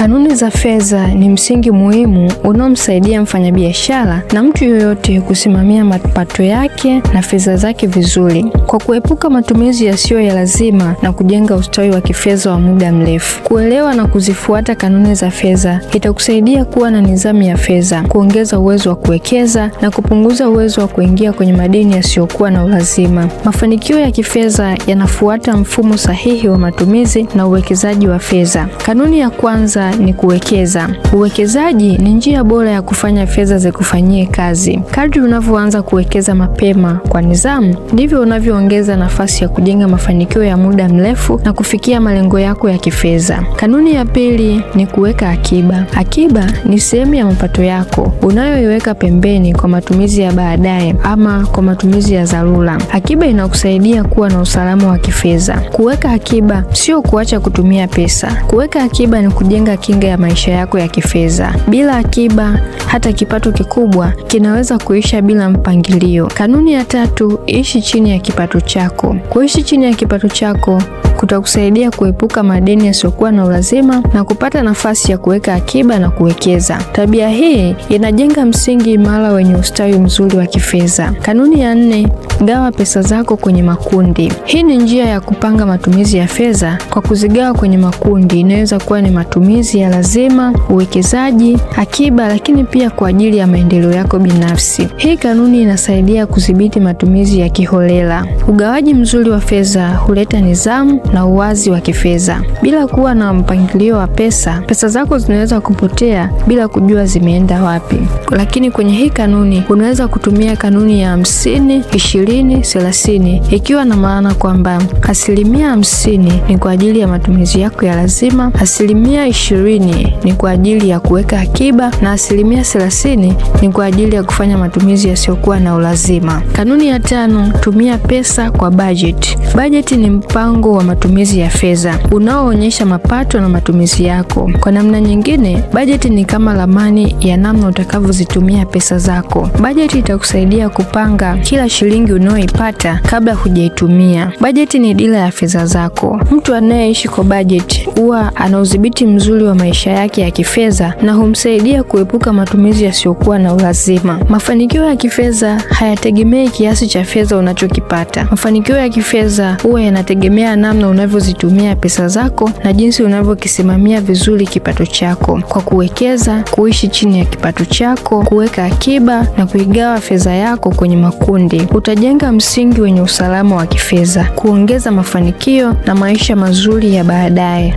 Kanuni za fedha ni msingi muhimu unaomsaidia mfanyabiashara na mtu yoyote kusimamia mapato yake na fedha zake vizuri, kwa kuepuka matumizi yasiyo ya lazima na kujenga ustawi wa kifedha wa muda mrefu. Kuelewa na kuzifuata kanuni za fedha itakusaidia kuwa na nidhamu ya fedha, kuongeza uwezo wa kuwekeza na kupunguza uwezo wa kuingia kwenye madeni yasiyokuwa na ulazima. Mafanikio ya kifedha yanafuata mfumo sahihi wa matumizi na uwekezaji wa fedha. Kanuni ya kwanza ni kuwekeza. Uwekezaji ni njia bora ya kufanya fedha zikufanyie kazi. Kadri unavyoanza kuwekeza mapema kwa nidhamu, ndivyo unavyoongeza nafasi ya kujenga mafanikio ya muda mrefu na kufikia malengo yako ya kifedha. Kanuni ya pili ni kuweka akiba. Akiba ni sehemu ya mapato yako unayoiweka pembeni kwa matumizi ya baadaye ama kwa matumizi ya dharura. Akiba inakusaidia kuwa na usalama wa kifedha. Kuweka akiba sio kuacha kutumia pesa. Kuweka akiba ni kujenga kinga ya maisha yako ya kifedha. Bila akiba, hata kipato kikubwa kinaweza kuisha bila mpangilio. Kanuni ya tatu, ishi chini ya kipato chako. Kuishi chini ya kipato chako kutakusaidia kuepuka madeni yasiyokuwa na ulazima na kupata nafasi ya kuweka akiba na kuwekeza. Tabia hii inajenga msingi imara wenye ustawi mzuri wa kifedha. Kanuni ya nne, gawa pesa zako kwenye makundi. Hii ni njia ya kupanga matumizi ya fedha kwa kuzigawa kwenye makundi. Inaweza kuwa ni matumizi ya lazima, uwekezaji, akiba, lakini pia kwa ajili ya maendeleo yako binafsi. Hii kanuni inasaidia kudhibiti matumizi ya kiholela. Ugawaji mzuri wa fedha huleta nidhamu na uwazi wa kifedha. Bila kuwa na mpangilio wa pesa, pesa zako zinaweza kupotea bila kujua zimeenda wapi. Lakini kwenye hii kanuni unaweza kutumia kanuni ya 50, 20, 30, ikiwa na maana kwamba 50% ni kwa ajili ya matumizi yako ya lazima, 20% ni kwa ajili ya kuweka akiba na 30% ni kwa ajili ya kufanya matumizi yasiyokuwa na ulazima. Kanuni ya tano, tumia pesa kwa bajeti. Bajeti ni mpango wa matumizi ya fedha unaoonyesha mapato na matumizi yako. Kwa namna nyingine, bajeti ni kama ramani ya namna utakavyozitumia pesa zako. Bajeti itakusaidia kupanga kila shilingi unayoipata kabla hujaitumia. Bajeti ni dira ya fedha zako. Mtu anayeishi kwa bajeti huwa ana udhibiti mzuri wa maisha yake ya kifedha na humsaidia kuepuka matumizi yasiyokuwa na ulazima. Mafanikio ya kifedha hayategemei kiasi cha fedha unachokipata. Mafanikio ya kifedha huwa yanategemea namna unavyozitumia pesa zako na jinsi unavyokisimamia vizuri kipato chako, kwa kuwekeza, kuishi chini ya kipato chako, kuweka akiba na kuigawa fedha yako kwenye makundi. Utajenga msingi wenye usalama wa kifedha, kuongeza mafanikio na maisha mazuri ya baadaye.